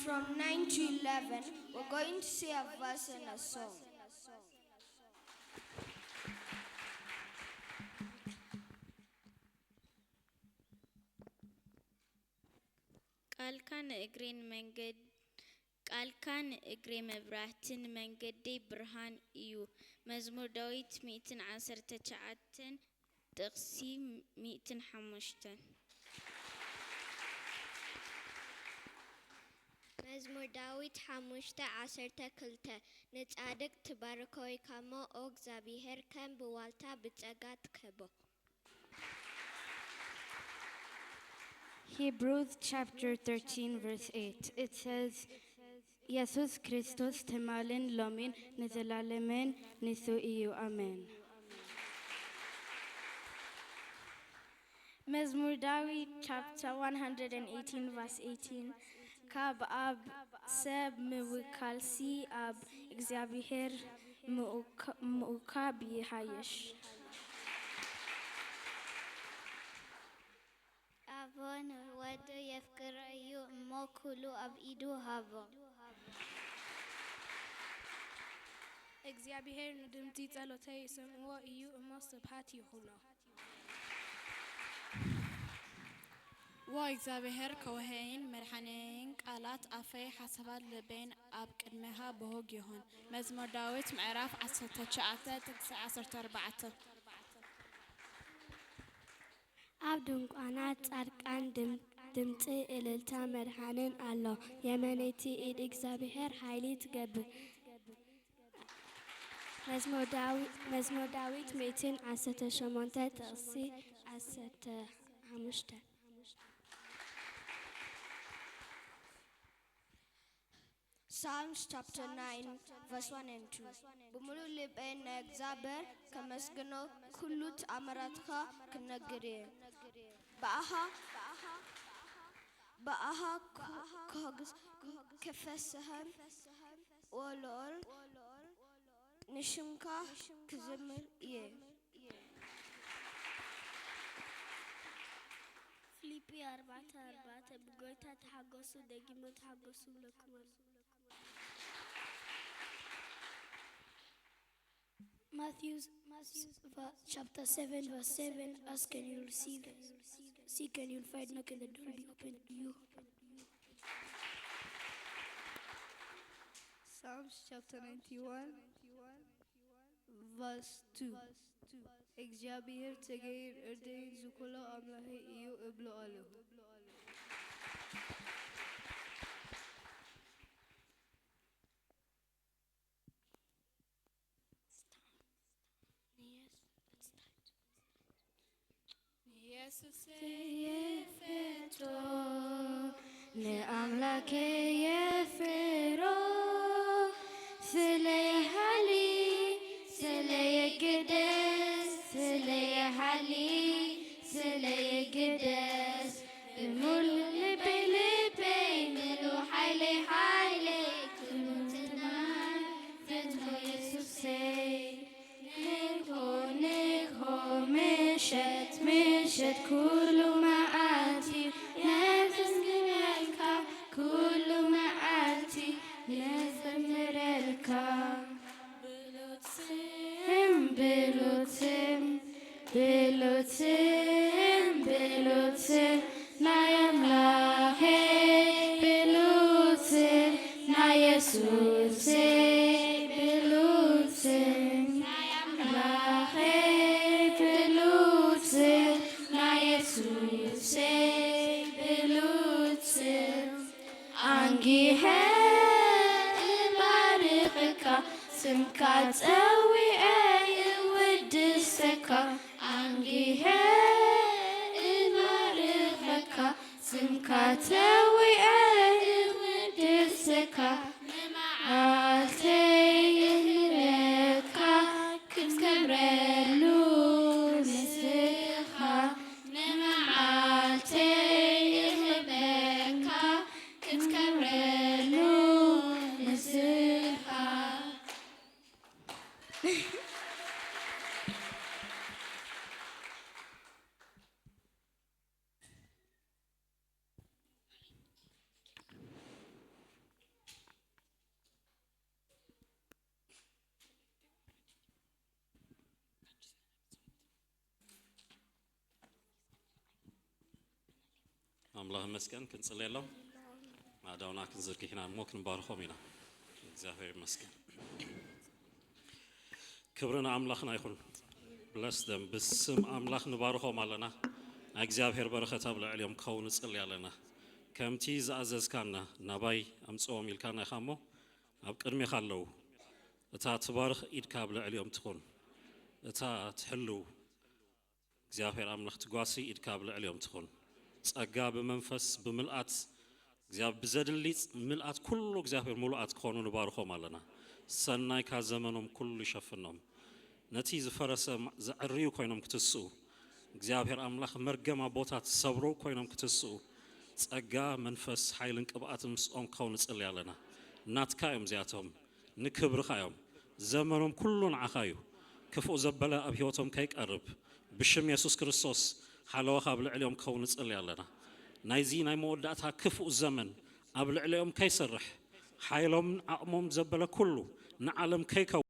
From nine to eleven, we're going to say a verse and a song. ቃልካ ንእግሬ ንመንገድ ቃልካ ንእግሬ መብራህትን መንገደይ ብርሃን እዩ። መዝሙር ዳዊት ሚእትን ዓሰርተ ትሽዓተን ጥቕሲ ሚእትን ሓሙሽተን። መዝሙር ዳዊት ሓሙሽተ ዓሰርተ ክልተ ንጻድቅ ትባርኮ ኢካሞ ኦ እግዚኣብሄር ከም ብዋልታ ብጸጋ ትከቦ። Hebrews chapter thirteen, verse eight. It says, የሱስ ክርስቶስ ትማልን ሎሚን ንዘላለምን ንሱ እዩ። ኣሜን። መዝሙር ዳዊት chapter one hundred and eighteen verse eighteen ካብ ኣብ ሰብ ምውካልሲ ኣብ እግዚኣብሔር ምኡካብ ይሓይሽ። ኣቦ ንወዱ የፍቅሮ እዩ እሞ ኩሉ ኣብ ኢዱ ሃቦ። እግዚኣብሔር ንድምጺ ጸሎተይ ይሰምዕዎ እዩ እሞ ስብሃት ይኹኖ። ዎ እግዚኣብሔር ከወሀይን መድሓነይን ቃላት ኣፈይ ሓሳባት ልበይን ኣብ ቅድሜኻ ብሁግ ይኹን። መዝሙር ዳዊት ምዕራፍ ዓሰርተ ትሽዓተ ጥቅሲ ዓሰርተ ኣርባዕተ። ኣብ ድንኳናት ጻድቃን ድምጺ እልልታ መድሓንን ኣሎ። የመነይቲ ኢድ እግዚኣብሔር ሓይሊ ትገብር። መዝሙር ዳዊት ሚእትን ዓሰርተ ሸሞንተ ጥቕሲ ዓሰርተ ሓሙሽተ። Psalms chapter nine, verse one and two. ብምሉእ ልበይ ንእግዚኣብሔር ከመስግኖ፣ ኩሉ ተኣምራትኻ ክነግር እየ። ብኣኻ ብኣኻ ከፈስሐን ወልኦል ንሽምካ ክዝምር እየ። ፊልጲ ኣርባዕተ ኣርባዕተ ብጎይታ ተሓጎሱ፣ ደጊሙ ተሓጎሱ ይብለኩም ኣሎ። Matthew, Matthew chapter seven, verse seven. Ask and you receive, seek and you'll find, knock and the door will be opened to you. Psalms chapter ninety-one, verse two. እግዚኣብሔር ተገይር እርደይን ዝኩሎ ኣምላኸይ እዩ እብሎ ኣለኹ። የሱሰይ የፈቶ ንኣምላከይ የፍቅሮ ስለይ ሃሊ ስለይ ግደስ ስለይ ሃሊ ስለይ ግደስ ብምሉእ ልበይ ልበይ ምሉእ ሓይለይ ሓይለይ ክብርትናይ ፈቶ የሱሰይ ንግሆ ንግሆ ምሸት ምሸት ኩሉ መዓልቲ ነመስግነልካ ኩሉ መዓልቲ ነዘምረልካ ብሉጽ ስም ብሉጽ ስም ብሉጽ ስም ናይ ኣምላኸይ ብሉጽ ስም ናይ የሱሰይ ብሉጽ ስም ናይ ኣምላኸይ ብሉጽ ስም ናይ የሱሰይ ብሉጽ ስም ኣንጊሀ እባርኸካ ስምካ ጸዊዐ እውድሰካ ኣንጊሀ እባርኸካ ስምካ ጸዊዐ እውድሰካ ንመዓልተይ እህበካ ክትከብረሉ ንስኻ ንመዓልተይ እህበካ ክትከብረሉ ንስኻ ኣምላኽ ይመስገን። ክንጽልየሎም ኣእዳውና ክንዝርግሕ ኢና እሞ ክንባርኾም ኢና። እግዚኣብሔር ይመስገን። ክብሪ ንኣምላኽና ይኹን። Bless them። ብስም ኣምላኽ ንባርኾም ኣለና። ናይ እግዚኣብሔር በረኸት ኣብ ልዕሊኦም ክኸውን ንጽሊ ኣለና። ከምቲ ዝኣዘዝካና ናባይ ኣምጽኦም ኢልካና ኢኻ እሞ ኣብ ቅድሜኻ ኣለዉ። እታ ትባርኽ ኢድካ ኣብ ልዕሊኦም ትኹን። እታ ትሕልው እግዚኣብሔር ኣምላኽ ትጓሲ ኢድካ ኣብ ልዕሊኦም ትኹን። ጸጋ ብመንፈስ ብምልኣት እግዚኣብ-፣ ብዘድሊ ምልኣት ኩሉ እግዚኣብሔር ምሉኣት ክኾኑ ንባርኾም ኣለና። ሰናይካ ዘመኖም ኩሉ ይሸፍኖም። ነቲ ዝፈረሰ ማ-፣ ዘዕርዩ ኮይኖም ክትስኡ፣ እግዚኣብሔር ኣምላኽ መርገም ኣቦታት ዝሰብሩ ኮይኖም ክትስኡ፣ ጸጋ መንፈስ ሓይልን ቅብኣትን ምስኦም ክኸውን ንጽሊ ኣለና። ናትካ እዮም እዚኣቶም፣ ንክብርኻ እዮም። ዘመኖም ኩሉ ንዓኻ እዩ። ክፉእ ዘበለ ኣብ ህይወቶም ከይቀርብ ብሽም የሱስ ክርስቶስ ሓለዋኻ ኣብ ልዕሊኦም ክኸውን ንጽሊ ኣለና። ናይዚ ናይ መወዳእታ ክፉእ ዘመን ኣብ ልዕሊኦም ከይሰርሕ፣ ሓይሎም ዓቕሞም ዘበለ ኩሉ ንዓለም ከይከው